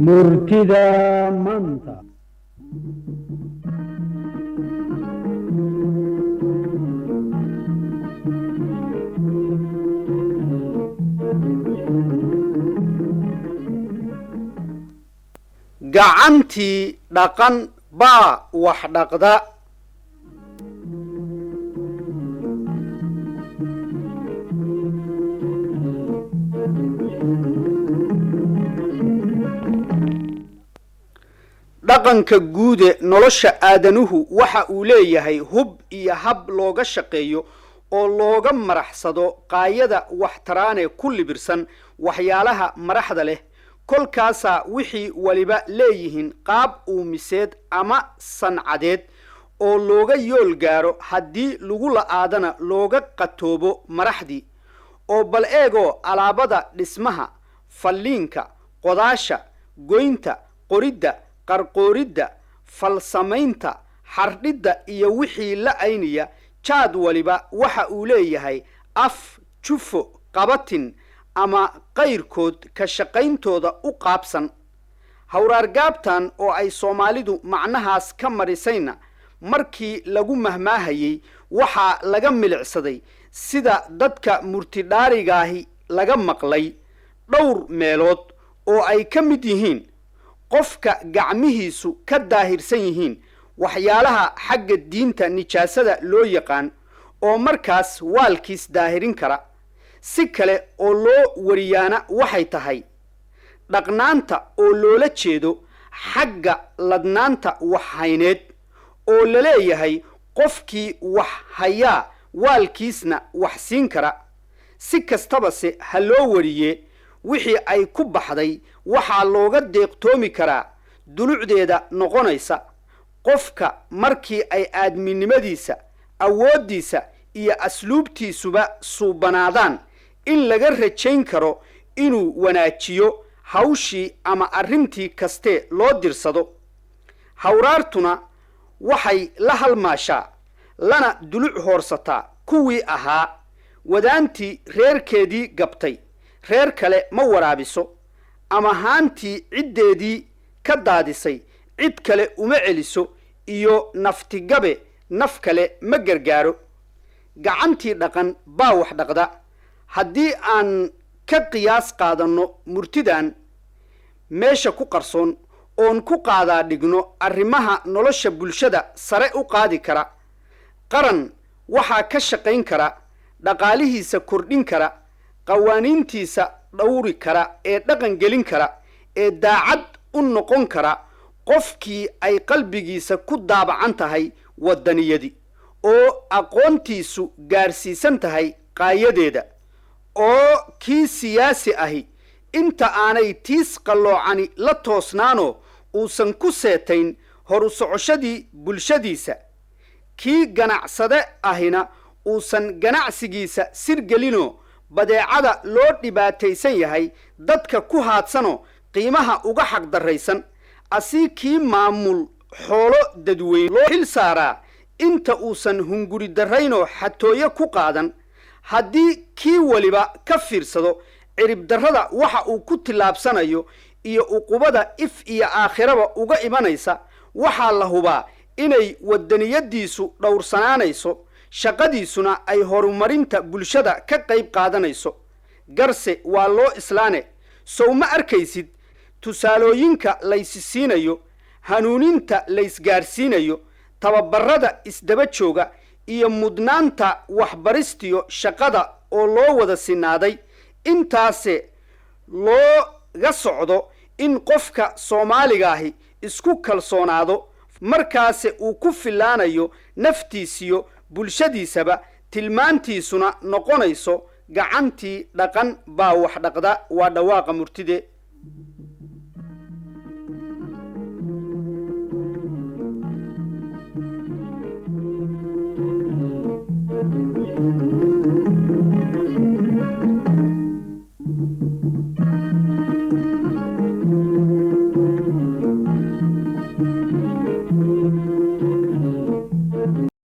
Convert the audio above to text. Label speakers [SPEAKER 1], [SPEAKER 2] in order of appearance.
[SPEAKER 1] Murtida maanta.
[SPEAKER 2] Gacantii dhaqan baa wax dhaqda. Dhaqanka guude nolosha aadanuhu waxa uu leeyahay hub iyo hab looga shaqeeyo oo looga maraxsado qaayada waxtaraane ku libirsan waxyaalaha maraxda leh. Kolkaasaa wixii waliba leeyihiin qaab uumiseed ama sancadeed oo looga yool gaaro, haddii lagu la'aadana looga qatoobo maraxdii. Oo bal eegoo alaabada dhismaha, falliinka, qodaasha, goynta, qoridda, qarqooridda, falsamaynta, xardhidda iyo wixii la ayniya, jaad waliba waxa uu leeyahay af, jufo, qabatin ama qayrkood ka shaqayntooda u qaabsan. Hawraargaabtan oo ay Soomaalidu macnahaas ka marisayna markii lagu mahmaahayey waxaa laga milicsaday sida dadka murtidhaarigaahi laga maqlay dhowr meelood oo ay ka mid yihiin qofka gacmihiisu ka daahirsan yihiin waxyaalaha xagga diinta nijaasada loo yaqaan oo markaas waalkiis daahirin kara. Si kale oo loo wariyaana waxay tahay dhaqnaanta oo loola jeedo xagga ladnaanta waxhayneed, oo laleeyahay qofkii wax hayaa waalkiisna wax siin kara. Si kastabase ha loo wariye, wixii ay ku baxday waxaa looga deeqtoomi karaa dulucdeeda noqonaysa qofka markii ay aadminimadiisa, awooddiisa iyo asluubtiisuba suubanaadaan in laga rajayn karo inuu wanaajiyo hawshii ama arrintii kastee loo dirsado. Hawraartuna waxay la halmaashaa lana duluc hoorsataa kuwii ahaa wadaantii reerkeedii gabtay reer kale ma waraabiso, ama haantii ciddeedii ka daadisay cid kale uma celiso, iyo naftigabe naf kale ma gargaaro. Gacantii dhaqan baa wax dhaqda. Haddii aan ka qiyaas qaadanno murtidan meesha ku qarsoon oon ku qaadaa dhigno arrimaha nolosha bulshada sare u qaadi kara, qaran waxaa ka shaqayn kara, dhaqaalihiisa kordhin kara, qawaaniintiisa dhowri kara ee dhaqan gelin kara ee daacad u noqon kara qofkii ay qalbigiisa ku daabacan tahay waddaniyadi oo aqoontiisu gaarsiisan tahay qaayadeeda, oo kii siyaasi ahi inta aanay tiis qalloocani la toosnaanoo uusan ku seetayn horu socoshadii bulshadiisa, kii ganacsade ahina uusan ganacsigiisa sirgelinoo badeecada loo dhibaataysan yahay dadka ku haadsanoo qiimaha uga xaqdarraysan, asii kii maamul xoolo dadweyne loo xil saaraa inta uusan hunguri darraynoo xatooyo ku qaadan. Haddii kii waliba ka fiirsado ciribdarrada waxa uu ku tillaabsanayo iyo uqubada if iyo aakhiraba uga imanaysa, waxaa la hubaa inay waddaniyaddiisu dhowrsanaanayso, shaqadiisuna ay horumarinta bulshada ka qayb qaadanayso. Garse waa loo islaane. Sow ma arkaysid tusaalooyinka laysi siinayo, hanuuninta laysgaarsiinayo, tababarrada isdaba jooga iyo mudnaanta waxbaristiyo shaqada oo loo wada sinaaday? Intaase looga socdo in qofka Soomaaligaahi isku kalsoonaado, markaase uu ku fillaanayo naftiisiyo bulshadiisaba, tilmaantiisuna noqonayso gacantii dhaqan baa wax dhaqda. Waa dhawaaqa murtide.